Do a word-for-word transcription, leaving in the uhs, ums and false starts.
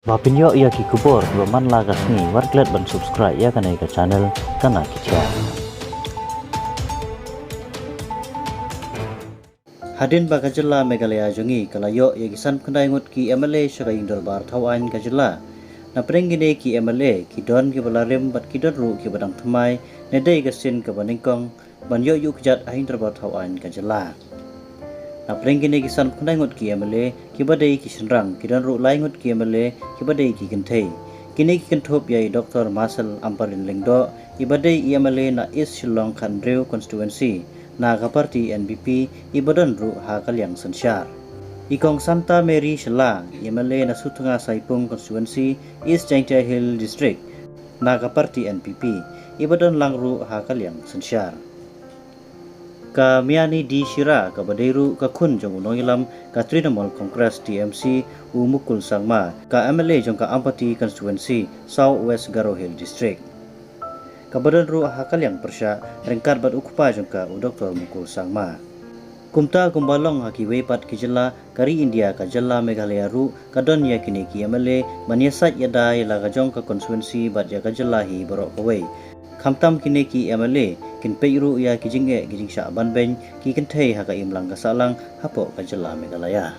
Ba pynïoh ïa ki khubor kiba man la ka sngi, wat klet ban subscribe ïa kane ka channel Kana Ki Khia. Hadien ba ka jylla Meghalaya jong ngi ka la ïoh ïa ki san phew khyndai ngut ki M L A sha ka ïing dorbar thaw aiñ ka jylla. Na pdeng kine ki M L A ki don kiba la rim bad ki don ruh kiba dang thymmai, ne dei ka sien kaba nyngkong ban ïoh ïuh kjat ha ïing dorbar thaw aiñ ka jylla. Na pdeng kine ki san phew khyndai ngut ki M L A kiba dei ki shynrang, ki don ruh lai ngut ki M L A kiba dei ki kynthei. Kine ki kynthup ïa i Doctor Marcel Ampareen Lyngdoh, iba dei i M L A na East Shillong khathynriew constituency na ka party N P P, iba don ruh ha ka liang synshar. I Kong Santa Mary Shylla, i M L A na Sutnga Saipung constituency, East Jaintia Hills District, na ka party N P P, iba don lang ruh ha ka liang synshar. Ka Miani D Shira, kaba dei ruh ka khun jong u nongïalam ka Trinamool Congress, T M C, u Mukul Sangma, ka M L A jong ka Ampati constituency, South West Garo Hills District, kaba don ruh ha ka liang pyrshah ryngkat bad u kpa jong ka, u Doctor Mukul Sangma. Kumta kumba long ha kiwei pat ki jylla ka ri India, ka jylla Meghalaya ruh ka don ïa kine ki M L A ban ïasaid ïada ïa la ka jong ka constituency bad ïa ka jylla hi baroh kawei. Khamtam kine ki M L A kin peit ruh ïa ki jingeh ki jingshah ban beiñ ki kynthei ha ka imlang ka sahlang hapoh ka jylla Meghalaya.